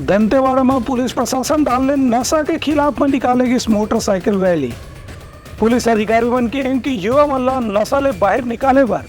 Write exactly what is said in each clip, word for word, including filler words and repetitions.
दंतेवाड़ा म पुलिस प्रशासन डाहर ले नशा के खिलाफ म निकाले गिस मोटरसाइकिल रैली। पुलिस अधिकारी मन कहिन कि युवा मन ला नशा ले बाहिर निकाले बर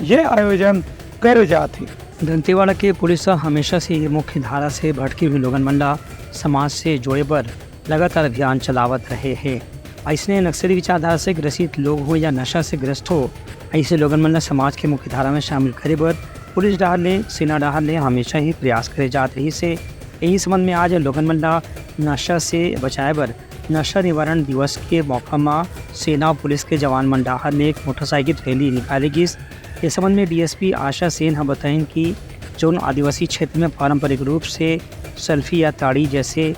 ये आयोजन करे जात हे। दंतेवाड़ा के पुलिस ह हमेशा से ये मुख्य धारा से भटके हुए लोगन मन ला समाज से जोड़े बर लगातार अभियान चलावत रहे हे। अइसने नक्सली विचारधारा से ग्रसित लोग हो या नशा से ग्रस्त हो, अइसे लोगन मन ला समाज के मुख्य धारा में शामिल करे बर पुलिस डाहर ले, सेना डाहर ले हमेशा ही प्रयास करे जात रहिस हे। यही संबंध में आज लोगन मन ला नशा से बचाए बर नशा निवारण दिवस के मौका म सेना अउ पुलिस के जवान मन डाहर ले एक मोटरसाइकिल रैली निकाले गिस। ये संबंध में डीएसपी आशा सेन ह बताइन कि जौन आदिवासी क्षेत्र में पारंपरिक रूप से सल्फी या ताड़ी जैसे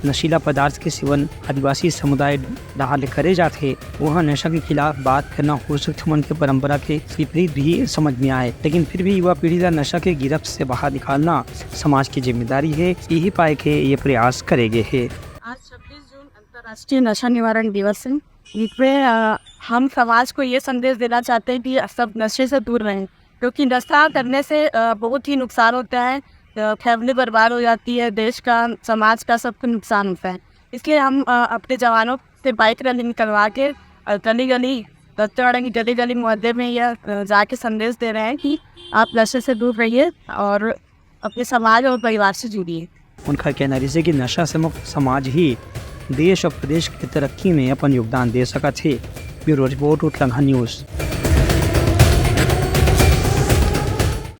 नशीला पदार्थ के सेवन आदिवासी समुदाय डाहर ले करे जाथे, वहाँ नशा के खिलाफ बात करना हो सकथे मन के परंपरा के विपरीत भी समझ में आए, लेकिन फिर भी युवा पीढ़ी ला नशा के गिरफ्त से बाहर निकालना समाज की जिम्मेदारी हे। यही पाए के ये प्रयास करे गे हे। आज छब्बीस जून अंतर्राष्ट्रीय नशा निवारण दिवस है। इसमें अ, हम समाज को ये संदेश देना चाहते हैं कि सब नशे से दूर रहें, क्योंकि नशा करने से अ, बहुत ही नुकसान होता है। अ, फैमिली बर्बाद हो जाती है, देश का, समाज का, सबको नुकसान होता है। इसलिए हम अ, अपने जवानों से बाइक रैली निकलवा के अ, गली गली, दंतेवाड़ा की गली गली, मोहल्ले में यह अ, जाके संदेश दे रहे हैं कि आप नशे से दूर रहिए और अपने समाज और परिवार से जुड़िए। उनका कहना रहिसे कि नशा से मुक्त समाज ही देश और प्रदेश के तरक्की में अपन योगदान दे सकत हे। Bureau report, Utlangha news.